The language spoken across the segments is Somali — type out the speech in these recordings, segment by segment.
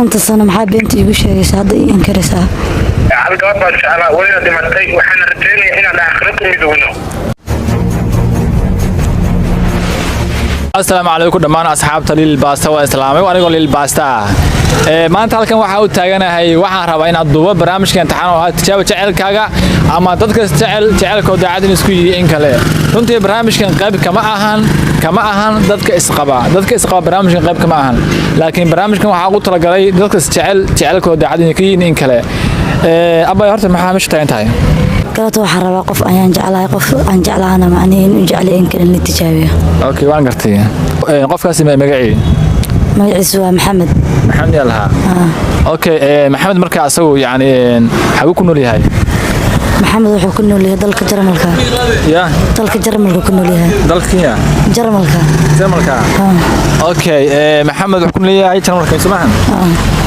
Shanta sano maxaa beenta iigu sheegaysa hadda ii inkaraysaa? Hal gabar baan jeclaa, wayna dhimatay, waxaana rajaynaya inaan aakhiro ku midowno. Asalaamu calaykum dhammaan asxaabta Lil Baasta. Waa islaamay anigoo Lil Baasta ah. Maanta halkan waxaa u taaganahay, waxaan rabaa inaad duubo barnaamijka imtixaan oo ah tijaabo jecelkaaga ama dadka jecel jecelkoo daacad in isku yihiin in kale. Runtii barnaamijkan qayb kama ahan dadka isqaba. Barnaamijkan qayb kama ahan, laakiin barnaamijkan waxaa ugu talagalay dadka isjecel jecelkoo daacad in ka yihiin in kale. Abay, horta maxaa meesha taagan tahay? Kaleto waxaan rabaa qof ayaan jeclahay, qof aan jeclahana macnihi in u jeclay in kale in la tijaabiyo. Okay, waan gartay. Qofkaasi magacii? Magaciisu waa Maxamed. Maxamed yaa lahaa? Okay, Maxamed marka asagu yani xaguu ku nool yahay? Maxamed wuxuu ku nool yahay dalka Jarmalka. Ya? Dalka Jarmalka ku nool yahay. Dalka Kenya? Jarmalka. Jarmalka. Okay, Maxamed wuxuu ku nool yahay Jarmalka, soo maahan?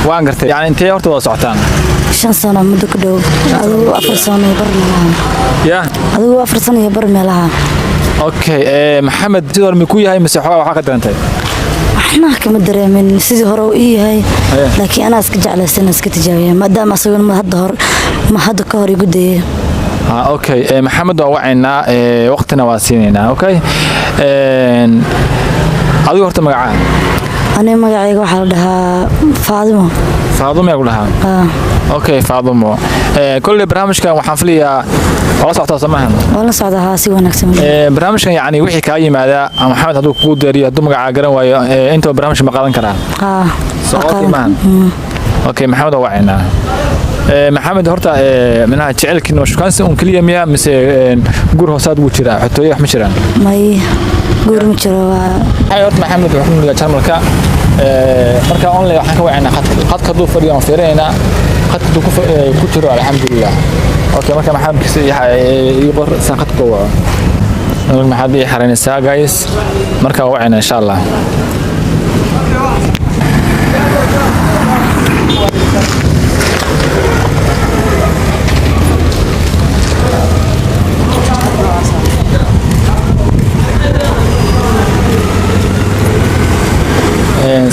Waan gartay. Yani intee horta wada socotaan? 5 sano muddo ku dhow, adigu 4 sano iyo bar meelaha. Ya? Adigu 4 sano iyo bar meelaha. Okay, Maxamed sidoo hore ku yahay mise xogaa waxaa ka dareentay? Waxna kama dareemin, sidii hore uu ii yahay. Laakiin anaa iska jeclaysan iska tijaabiya, maadaama asaguna ma hadda ka hor igu dayay. Okay, Maxamed waa wacaynaa, waqtina waa siinaynaa. Okay, adigu horta magacaa? Aniga magacayga waxaa la dhahaa Faadimo. Faadumo yaa ku dhahaa? Okay, Faadumo, kolley barnaamijkan waxaan filayaa waa la socotaa, soo maahan? Waan la socdaa, haa, si wanaagsan. Barnaamijkan yani wixii kaa yimaada ama Maxamed hadduu kugu deeriyo, hadduu magacaa garan waayo, intaba barnaamijka ma qaadan karaa? Haa. Soo okay maahan? Okay, Maxamed waa wacaynaa. Maxamed horta, minaha jecelkiin waa shukaansi un keliya miya mise guur hoosaad wuu jiraa, xotooye wax ma jiraan? May, guur ma jiro, waa Waxay horta Maxamed wuxuu ku nool yahay Jarmalka. Marka online waxaan ka wacaynaa khadka hadduu fadhiyo waan fiirinaynaa, khadka hadduu ku jiro, alxamdulilah. Okay, marka Maxamed ii qor saan khadka ku waco. Maxaad ii xaraynaysaa, guys? Marka waa wacaynaa insha Allah.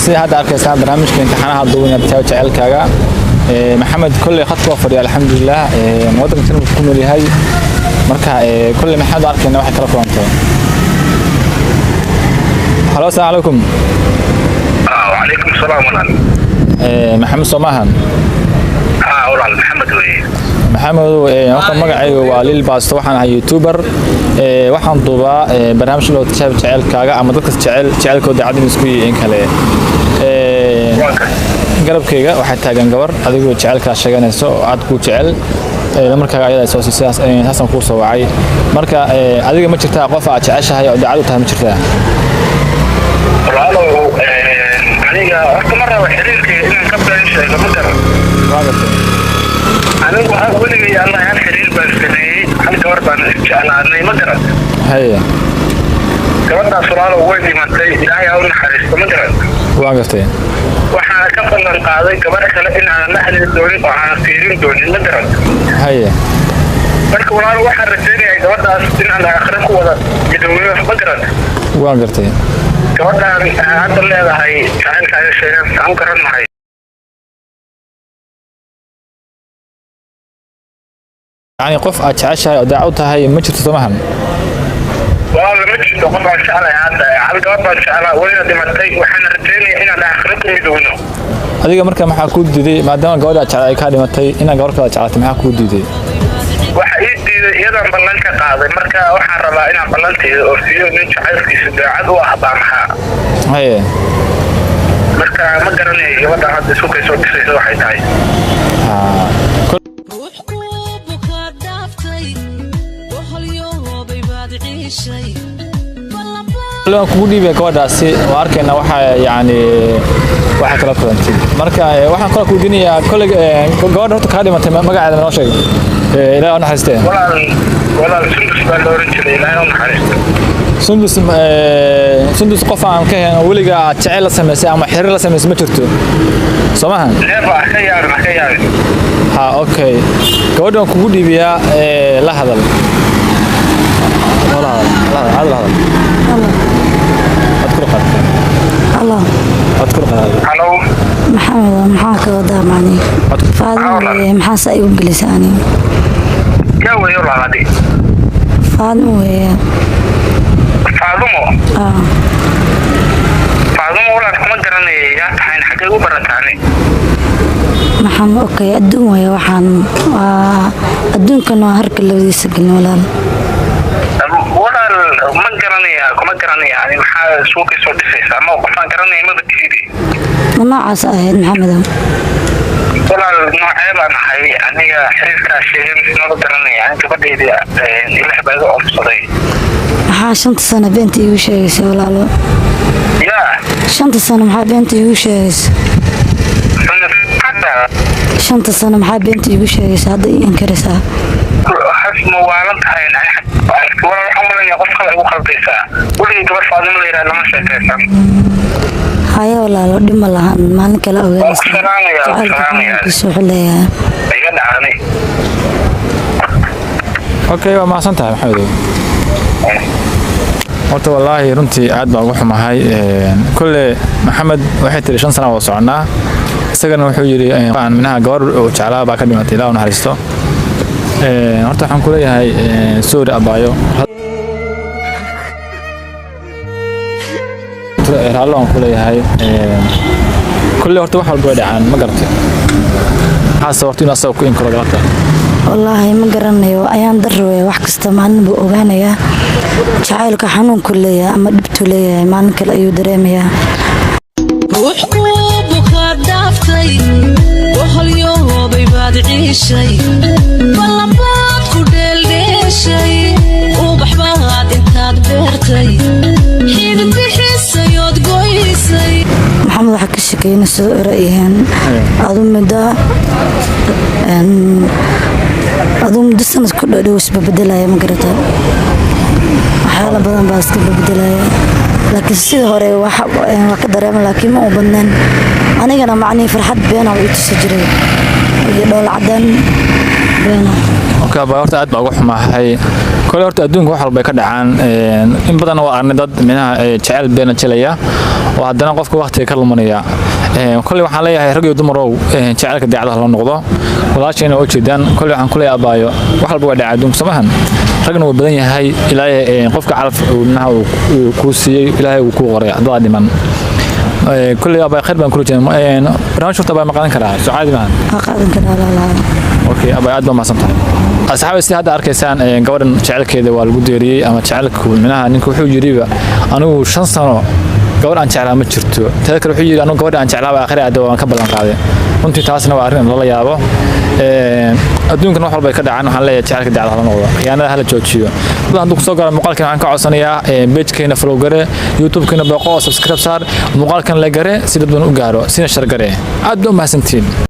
Sida hadda arkaysaan, barnaamijka imtixaanaha duubina tijaabo jecelkaaga. Maxamed kolley khadka waa fadhiya, alxamdulilah. Waddanka Jarmalka ku nool yahay. Marka kolley Maxamed waa arkayna waxay kala kulantay. Halo, asalaamu calaykum. Wacalaykum salaam, walaal. Maxamed soo maahan? Haa walaal, Maxamed weye. Maxamedow, horta magacayga waa Lil Baasto, waxaan ahay youtuber. Waxaan duubaa barnaamij loo tijaabo jecelkaaga ama dadka jecel jecelkooda daacad in isku yihiin in kale. Waan gartay. Garabkayga waxaa taagan gabar adigoo jecelkaa sheeganayso oo aad kuu jecel. Markaaga ayada soo sidaas saasaan kuu soo wacay. Marka adiga ma jirtaa qof aad jeceshahay oo daacad u tahay, ma jirtaa? Walaalow, aniga horta ma rabo xiriirkayga inaan ka been sheego, ma garan. Waa gartay. Anigu waxaa weligay Allah hal xiriir baan sameeyey, hal gabar baan isjeclaanay, ma garan. Haye. Gabadhaas, walaalow, way dhimatay, Ilaahay ha u naxariisto, ma garan. Waan gartay. Waxaana ka ballan qaaday gabar kale in aanan la hadli doonin oo aanan fiirin doonin, ma garan. Haye. Marka walaalo, waxaan rajaynayaa gabadhaas in aan aakhiro ku wada midowno, ma garan. Waan gartay. Gabadhaan hadda leedahay jacaylkaaga sheegan aan garan mahay. Yani qof aad jeceshahay oo daacad u tahay ma jirto, soo maahan? Walaalo, ma jirto qof aan jeclahay hadda. Hal gabar baan jeclaa, wayna dhimatay, waxaana rajaynayaa inaan aakhiro ku midowno. Adiga marka maxaa kuu diiday, maadaama gabadha aad jeclay ay kaa dhimatay, inaad gabar kale jeclaatay? Maxaa kuu diiday? Waxa ii diiday iyadaan ballan ka qaaday. Marka waxaan rabaa inaan ballantayda oofiyo. Nin jacaylkiisu daacad u ah baan ahaa. Haye. Marka ma garanayo gabadhaan hadda isku kay soo dhisaysa waxay tahay. Ruux kuu bukaa dhaaftay, boholyoobay baad ciishay. Waan kugu dhiibaya gabadhaasi, waa arkayna waxa yani waxa kala kulantay. Marka waxaan kala kuweydiinayaa kolley, gabadha horta kaa dhimatay magaceeda ma noo sheeg? Ilaahay ha u naxariistee. Walaal, Sundus baa la oran jiray, Ilaahay u naxariisto. Sundus. Sundus qof aan ka helin weliga aad jecel la samaysay ama xiriir la samaysay ma jirto, soo maahan? Neeba, ha ka yaabin, ha ka yaabin. Ha, okay, gabadha waan kugu dhiibiyaa, la hadal, la hadal, la hadal, la hadal. Allah. Waad kula qaadata. Allah. Cod kor qaado. Halo. Maxamed, maxaa ka wadaa macni? Faadimo weeye, maxaa saa igu gelisa aniga? Yaa weeyo walaal? Faadimo weeye. Faadumo? Ah. Faadumo, walaal, kuma garanaya. Yaa tahayn? Xaggay u barataani? Maxamed, okay, adduun weeye waxaan, waa adduunkan, waa harka labadiisa gelin, walaal. Walaal, ma garanaya, kuma garanaya ani. Maxaa suuqii soo dhisaysaa? Ma qofaan garanaya maba tiidi. Ma noocaas ahayd, Maxamedow? Walaal, noocee baan ahay aniga? Xiriirkaa sheegay mise maba garanaya ani. Gabadhayda Ilaah baa iga oofsaday. Maxaa 5-ta sano beenta iigu sheegaysa, walaalo? Yaa? 5-ta sano maxaa beenta iigu sheegaysa? Hadda? 5-ta sano maxaa beenta iigu sheegaysa? Hadda ii inkaraysaa. Has, ma waalan tahay? Walaal, waxaan malanaya qof kale igu khaldaysaa. Weligay gabar Faadimo la yidhaha lama sheekaysan. Haya walaalo, dhib ma lahan, maalin kale ogaanaysa. Waa ku salaamaya, waa ku Jacaylka salaamaya. xanuunkiisa wuxuu leeyahay. Iga dhacani. Okay, waa mahadsan tahay, Maxamedow. Horta wallaahi runtii aad baan ugu xumahay. Kolle Maxamed waxay tiri 5 sana wada soconaa, isagana wuxuu yidhi aan minaha gabar uu jeclaa baa ka dhimatay, Ilaah u naxariisto. Horta waxaan ku leeyahay sorry abaayo, raallo aan ku leeyahay. Kolle horta wax walba way dhacaan, ma garatay? Maxaa sababtay inuu asaga ku inkiro galabta? Wallaahi ma garanayo, ayaan darrawaya. Wax kasta maalin buu ogaanayaa. Jacaylka xanuunku leeyahay ama dhibtuu leeyahay maalin kale ayuu dareemayaa. Ruux kuu bukaa dhaaftay, boholyoobay baad ciishay, ballanbaad ku dheeldheeshay, ubax baad intaad beertay xididbixisayood goysay. Maxamed, waxaa ka shekeynay sida ora yihiin aduu muddo sanad ku dhow isbabedelaya, ma garata? Waxyaala badan baa iska babedelaya, laakiin sidii hore waa ka dareema, laakiin ma u badneen. Anigana macnihii farxad beena ii tusi jiray iyo dhool cadaan beena. Okay abaa, horta aad baa uga xumahay. Kole horta adduunka wax walba ay ka dhacaan. In badan waa aragnay dad minaha jecel beena jelaya oo haddana qofka waqtiga ka lumanaya. Kole waxaan leeyahay, rag iyo dumarow, jecelka daacadaha loo noqdo. Walaashayna oo jeedaan, kole waxaan ku leeyahay, abaayo, wax walba waa dhacaa adduunka, somahan? Ragna wuu badan yahay. Ilaahay qofka calaf uu minaha uu kuu siiyey, Ilaahay uu kuu qoray haddaad dhiman. Kole abaa, khayr baan kula jeedaa. Barnaamij horta abaa ma qaadan karaa? Soo caadi maahan. Waa qaadan karaa, walaalaha. Okay abaa, aad baa mahadsan tahay. Asxaabi, sida hadda arkaysaan, gabadhan jecelkeeda waa lagu deeriyey ama jecelku minaha ninka wuxuu yidhiba, anigu 5 sano gabadh aan jeclaa ma jirto. Teeda kale wuxuu yidhi, anigu gabadha aan jeclaaba aakhira aada waan ka ballan qaaday. Runtii taasna waa arrin lala yaabo. Adduunkan wax walba ay ka dhacaan. Waxaan leeyahay, jecelka dacda hala noqdo, khiyaanada hala joojiyo. Dad hadduu kusoo galo muuqaalkan, waxaan ka codsanayaa page-keena follow gare, YouTube-keena booqo oo subscribe saar, muuqaalkan la gare si dad badan u gaaro, sina share gare. Aad baa u mahadsantihiin.